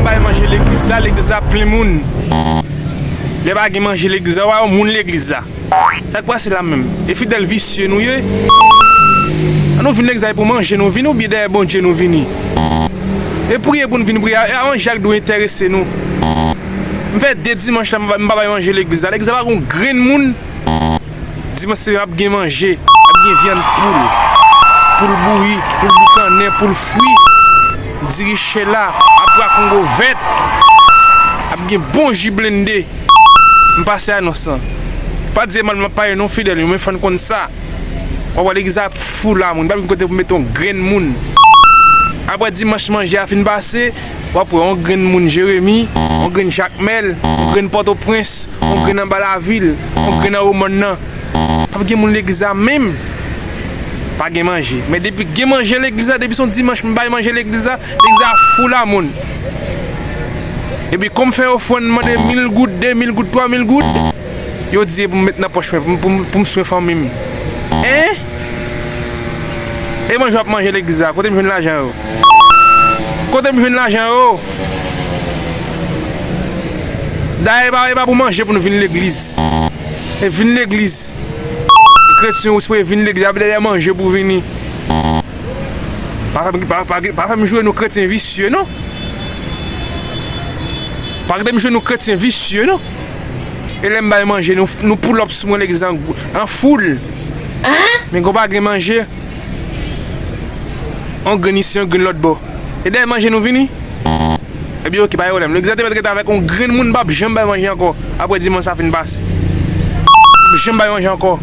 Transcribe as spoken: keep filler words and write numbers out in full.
Bay manje legliz la, legliz la plen moun. Lè pa gen manje legliz la, w a yon moun legliz la. Sa k pase la menm? E fidèl visye nou ye? An nou vin legliz la pou manje nou vini oubyen dèyè Bondye nou vini? E priye pou n vin priye, e a manje ak dlo enterese nou. M fè de dimanch la, m pa, m pa bay manje legliz la. Legliz la pa gon grenn moun. Dimanch se ap gen manje, ap gen vyann poul, poul bouyi, poul boukannen, poul fri, diri chela, apra kongo vèt, ap gen bon ji blende. M pase anons lan. Pa di mal m ap pale non fidèl yo, men fò n konn sa. W ap wè legliz la ap fou la moun, pa gen kote pou mete yon grenn moun. Apre dimanch manje a fin pase, w ap wè yon grenn moun Jeremi, yon grenn Jakmèl, yon grenn Pòtoprens, yon grenn anba lavil, yon grenn nan Womòn nan. P ap gen moun legliz la menm. Pa gen manje. Men depi gen manje legliz la, depi se yon dimanch m bay manje legliz la, legliz la fou la moun. Epi kòm fè ofrann mande mil goud, de mil goud, twa mil goud, yo di e pou m met nan pòch mwen, pou m, pou m, pou m swen fanmi m. Hein? E manje w ap manje legliz la, kote m jwenn lajan yo? Kote m jwenn lajan yo? Dayè e pa, e pa pou manje pou nou vin legliz. E vin legliz. Kretyen ou sipoze vin legliz, ap dèyè manje pou vini. Pa fè m, pa, pa, pa fè m joure nou kretyen visye non. Pa kite m joure nou kretyen visye non. E lè m bay manje, nou, nou pull up sou mwen legliz an, an foul. Men gon pa gen manje. On grenn isi, on grenn lòt bò. E dèyè manje nou vini? Ebyen oke, pa gen pwoblèm. Legliz la te mèt rete avèk on grenn moun, m p ap janm bay manje ankò. Apre dimanch sa fin pase, m p ap janm bay manje ankò.